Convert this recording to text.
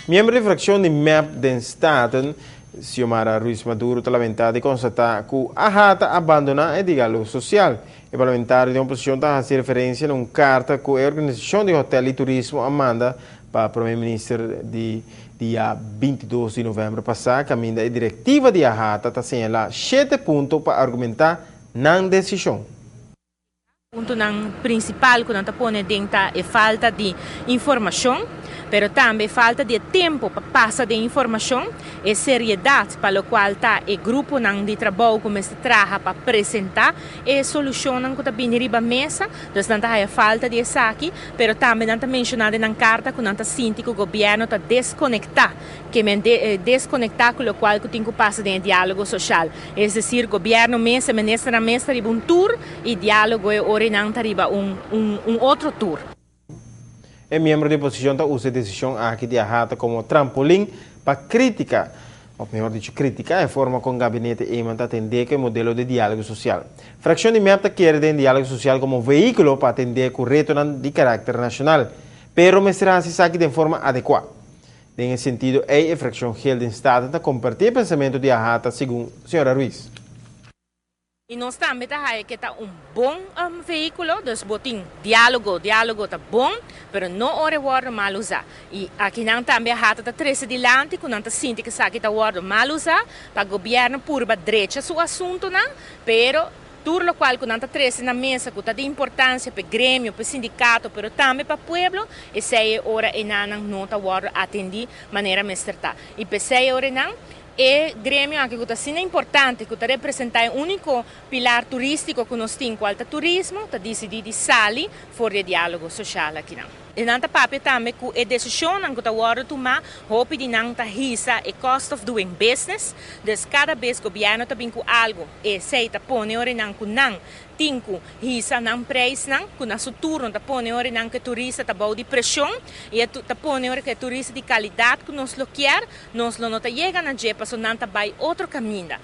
Miembro di fraccion di MEP den Staten, Xiomara Ruiz Maduro, ta lamenta di constata cu AHATA a abandona e dialogo social. E parlamentario di oposicion ta haci referencia na un carta cu e organisacion di hotel y turismo a manda pa Prome Minister di dia 22 di november pasa, caminda e directiva di AHATA ta señala 7 punto pa argumenta nan decision. Puntonan principal cu nan ta pone den ta e falta di informacion, pero tambe falta di tempo pa pasa di informacion e seriedad pa locual ta e gruponan di trabou cu mester traha pa presenta e solucionnan cu ta bini riba mesa. Dus nan ta haya falta di esaki, pero tambe nan ta menciona den carta cu nan ta sinti cu gobierno ta desconecta, kiermen desconecta cu locual cu tin cu pasa den dialogo social. Es decir, gobierno mes, minister na mes riba un tour y dialogo e ora nan ta riba un otro tour. E miembro di oposicion ta usa e decision aki di AHATA como trampolin pa critica, of mihor dicho, critica e forma con gabinete Eman ta atende cu e modelo di dialogo social. Fraccion di MEP ta kere den dialogo social como vehiculo pa atende cu retonan di caracter nacional, pero mester haci esaki di forma adecua. Den e sentido, e fraccion geel den Staten ta comparti e pensamento di AHATA, segun señora Ruiz. Y nos tambe ta haya cu ta un bon vehiculo, dus bo tin dialogo, dialogo ta bon, pero no ora wordo mal usa. Y aki nan tambe AHATA ta trece dilanti, cu nan ta sinti cu esaki ta wordo mal usa, pa gobierno purba drecha su asuntonan, pero tur locual cu nan ta trece na mesa, cu ta di importancia pa gremio, pa sindicato, pero tambe pa pueblo, esey ora e nan no ta wordo atendi manera mester ta. Y p'esey ora nan, e gremio aki cu ta asina importante, cu ta representa e unico pilar turistico cu nos tin, cual ta turismo, ta dicidi di sali for di dialogo social aki nan. E nan ta papia tambe cu e decision cu ta wordo tuma, hopi di nan ta hisa e cost of doing business, dus cada bes gobierno ta bin cu algo, esey ta pone ora nan cu nan tin cu hisa nan prijsnan, cu na su turno ta pone ora nan cu turista ta bou di presion, y ta pone ora cu turista di calidad cu nos lo kier, nos lo no ta yega na dje, paso nan ta bay otro caminda.